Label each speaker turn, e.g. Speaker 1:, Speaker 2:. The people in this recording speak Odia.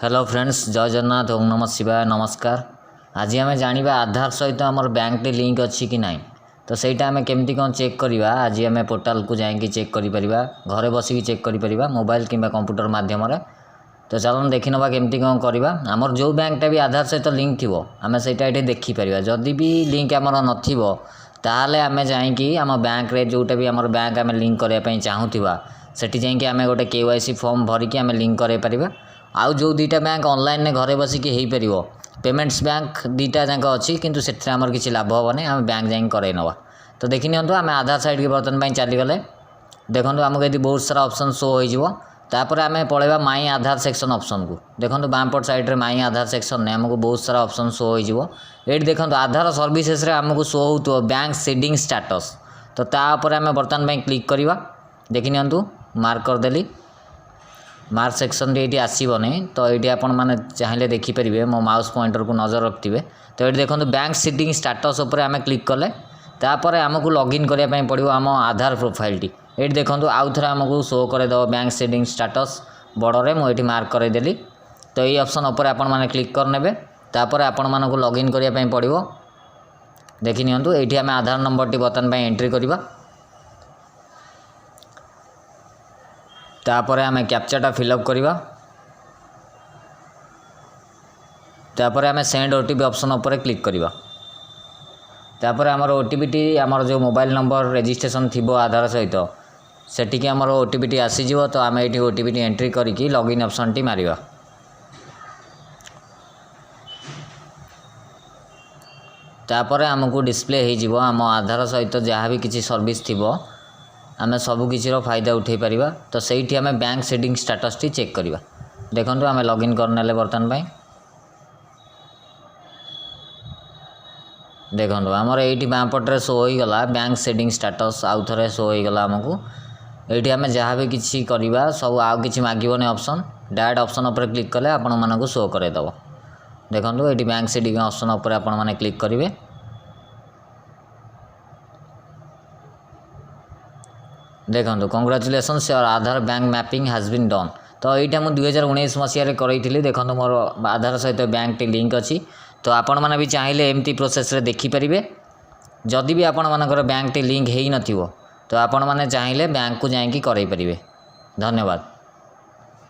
Speaker 1: ହ୍ୟାଲୋ ଫ୍ରେଣ୍ଡସ୍, ଜୟ ଜଗନ୍ନାଥ, ଓମ୍ ନମଃ ଶିବାୟ, ନମସ୍କାର। ଆଜି ଆମେ ଜାଣିବା ଆଧାର ସହିତ ଆମର ବ୍ୟାଙ୍କଟି ଲିଙ୍କ ଅଛି କି ନାହିଁ। ତ ସେଇଟା ଆମେ କେମିତି କ'ଣ ଚେକ୍ କରିବା, ଆଜି ଆମେ ପୋର୍ଟାଲକୁ ଯାଇକି ଚେକ୍ କରିପାରିବା, ଘରେ ବସିକି ଚେକ୍ କରିପାରିବା ମୋବାଇଲ କିମ୍ବା କମ୍ପ୍ୟୁଟର ମାଧ୍ୟମରେ। ତ ଚାଲନ୍ତୁ ଦେଖିନେବା କେମିତି କ'ଣ କରିବା। ଆମର ଯେଉଁ ବ୍ୟାଙ୍କଟା ବି ଆଧାର ସହିତ ଲିଙ୍କ ଥିବ, ଆମେ ସେଇଟା ଏଠି ଦେଖିପାରିବା। ଯଦି ବି ଲିଙ୍କ ଆମର ନଥିବ, ତାହେଲେ ଆମେ ଯାଇକି ଆମ ବ୍ୟାଙ୍କରେ, ଯେଉଁଟା ବି ଆମର ବ୍ୟାଙ୍କ ଆମେ ଲିଙ୍କ କରିବା ପାଇଁ ଚାହୁଁଥିବା, ସେଠି ଯାଇକି ଆମେ ଗୋଟେ କେୱାଇସି ଫର୍ମ ଭରିକି ଆମେ ଲିଙ୍କ କରାଇ ପାରିବା। ଆଉ ଯେଉଁ ଦୁଇଟା ବ୍ୟାଙ୍କ ଅନଲାଇନ୍ରେ ଘରେ ବସିକି ହେଇପାରିବ, ପେମେଣ୍ଟସ୍ ବ୍ୟାଙ୍କ ଦୁଇଟା ଯାକ ଅଛି, କିନ୍ତୁ ସେଥିରେ ଆମର କିଛି ଲାଭ ହେବନି, ଆମେ ବ୍ୟାଙ୍କ ଯାଇକି କରାଇ ନେବା। ତ ଦେଖିନିଅନ୍ତୁ, ଆମେ ଆଧାର ସାଇଡ଼୍କି ବର୍ତ୍ତମାନ ପାଇଁ ଚାଲିଗଲେ। ଦେଖନ୍ତୁ, ଆମକୁ ଏଠି ବହୁତ ସାରା ଅପସନ୍ ଶୋ ହୋଇଯିବ। ତାପରେ ଆମେ ପଳେଇବା ମାଇ ଆଧାର ସେକ୍ସନ୍ ଅପସନ୍କୁ। ଦେଖନ୍ତୁ, ବାଁ ପଟ ସାଇଡ଼୍ରେ ମାଇ ଆଧାର ସେକ୍ସନ୍ରେ ଆମକୁ ବହୁତ ସାରା ଅପସନ୍ ଶୋ ହୋଇଯିବ। ଏଇଠି ଦେଖନ୍ତୁ, ଆଧାର ସର୍ଭିସେସ୍ରେ ଆମକୁ ଶୋ ହେଉଥିବ ବ୍ୟାଙ୍କ ସିଡ଼ିଂ ଷ୍ଟାଟସ୍। ତ ତା ଉପରେ ଆମେ ବର୍ତ୍ତମାନ ପାଇଁ କ୍ଲିକ୍ କରିବା। ଦେଖିନିଅନ୍ତୁ, ମାର୍କ କରିଦେଲି। ମାର୍କ ସେକ୍ସନ୍ଟି ଏଇଠି ଆସିବନି, ତ ଏଇଠି ଆପଣମାନେ ଚାହିଁଲେ ଦେଖିପାରିବେ, ମୋ ମାଉସ୍ ପଏଣ୍ଟରକୁ ନଜର ରଖିଥିବେ। ତ ଏଇଠି ଦେଖନ୍ତୁ, ବ୍ୟାଙ୍କ ସିଡ଼ିଂ ଷ୍ଟାଟସ୍ ଉପରେ ଆମେ କ୍ଲିକ୍ କଲେ, ତାପରେ ଆମକୁ ଲଗ୍ଇନ୍ କରିବା ପାଇଁ ପଡ଼ିବ ଆମ ଆଧାର ପ୍ରୋଫାଇଲ୍ଟି। ଏଇଠି ଦେଖନ୍ତୁ, ଆଉ ଥରେ ଆମକୁ ଶୋ କରାଇଦେବ ବ୍ୟାଙ୍କ ସିଡ଼ିଂ ଷ୍ଟାଟସ୍। ବଡ଼ରେ ମୁଁ ଏଇଠି ମାର୍କ କରାଇଦେଲି। ତ ଏଇ ଅପସନ୍ ଉପରେ ଆପଣମାନେ କ୍ଲିକ୍ କରିନେବେ। ତାପରେ ଆପଣମାନଙ୍କୁ ଲଗ୍ଇନ୍ କରିବା ପାଇଁ ପଡ଼ିବ। ଦେଖିନିଅନ୍ତୁ, ଏଇଠି ଆମେ ଆଧାର ନମ୍ବରଟି ବର୍ତ୍ତମାନ ପାଇଁ ଏଣ୍ଟ୍ରି କରିବା। ତାପରେ ଆମେ କ୍ୟାପଚାଟା ଫିଲ୍ଅପ୍ କରିବା। ତାପରେ ଆମେ ସେଣ୍ଡ ଓଟିପି ଅପସନ୍ ଉପରେ କ୍ଲିକ୍ କରିବା। ତାପରେ ଆମର ଓଟିପିଟି ଆମର ଯେଉଁ ମୋବାଇଲ୍ ନମ୍ବର ରେଜିଷ୍ଟ୍ରେସନ୍ ଥିବ ଆଧାର ସହିତ, ସେଠିକି ଆମର ଓଟିପିଟି ଆସିଯିବ। ତ ଆମେ ଏଇଠି ଓଟିପିଟି ଏଣ୍ଟ୍ରି କରିକି ଲଗ୍ଇନ୍ ଅପସନ୍ଟି ମାରିବା। ତାପରେ ଆମକୁ ଡିସପ୍ଲେ ହେଇଯିବ ଆମ ଆଧାର ସହିତ ଯାହା ବି କିଛି ସର୍ଭିସ୍ ଥିବ, ଆମେ ସବୁ କିଛିର ଫାଇଦା ଉଠାଇ ପାରିବା। ତ ସେଇଠି ଆମେ ବ୍ୟାଙ୍କ ସିଡ଼ିଂ ଷ୍ଟାଟସ୍ଟି ଚେକ୍ କରିବା। ଦେଖନ୍ତୁ, ଆମେ ଲଗ୍ଇନ୍ କରିନେଲେ ବର୍ତ୍ତମାନ ପାଇଁ। ଦେଖନ୍ତୁ, ଆମର ଏଇଠି ବାଁ ପଟରେ ଶୋ ହୋଇଗଲା ବ୍ୟାଙ୍କ ସିଡ଼ିଂ ଷ୍ଟାଟସ୍। ଆଉ ଥରେ ଶୋ ହୋଇଗଲା ଆମକୁ। ଏଇଠି ଆମେ ଯାହା ବି କିଛି କରିବା ସବୁ, ଆଉ କିଛି ମାଗିବନି ଅପସନ୍। ଡାଇରେକ୍ଟ ଅପସନ୍ ଉପରେ କ୍ଲିକ୍ କଲେ ଆପଣମାନଙ୍କୁ ଶୋ କରାଇଦେବ। ଦେଖନ୍ତୁ, ଏଇଠି ବ୍ୟାଙ୍କ ସିଡ଼ିଂ ଅପସନ୍ ଉପରେ ଆପଣମାନେ କ୍ଲିକ୍ କରିବେ। ଦେଖନ୍ତୁ, "Congratulations, your Aadhaar bank mapping has been done." ତ ଏଇଟା ମୁଁ 2019 ମସିହାରେ କରାଇଥିଲି। ଦେଖନ୍ତୁ, ମୋର ଆଧାର ସହିତ ବ୍ୟାଙ୍କଟି ଲିଙ୍କ ଅଛି। ତ ଆପଣମାନେ ବି ଚାହିଁଲେ ଏମିତି ପ୍ରୋସେସ୍ରେ ଦେଖିପାରିବେ। ଯଦି ବି ଆପଣମାନଙ୍କର ବ୍ୟାଙ୍କଟି ଲିଙ୍କ ହେଇନଥିବ, ତ ଆପଣମାନେ ଚାହିଁଲେ ବ୍ୟାଙ୍କକୁ ଯାଇକି କରାଇ ପାରିବେ। ଧନ୍ୟବାଦ।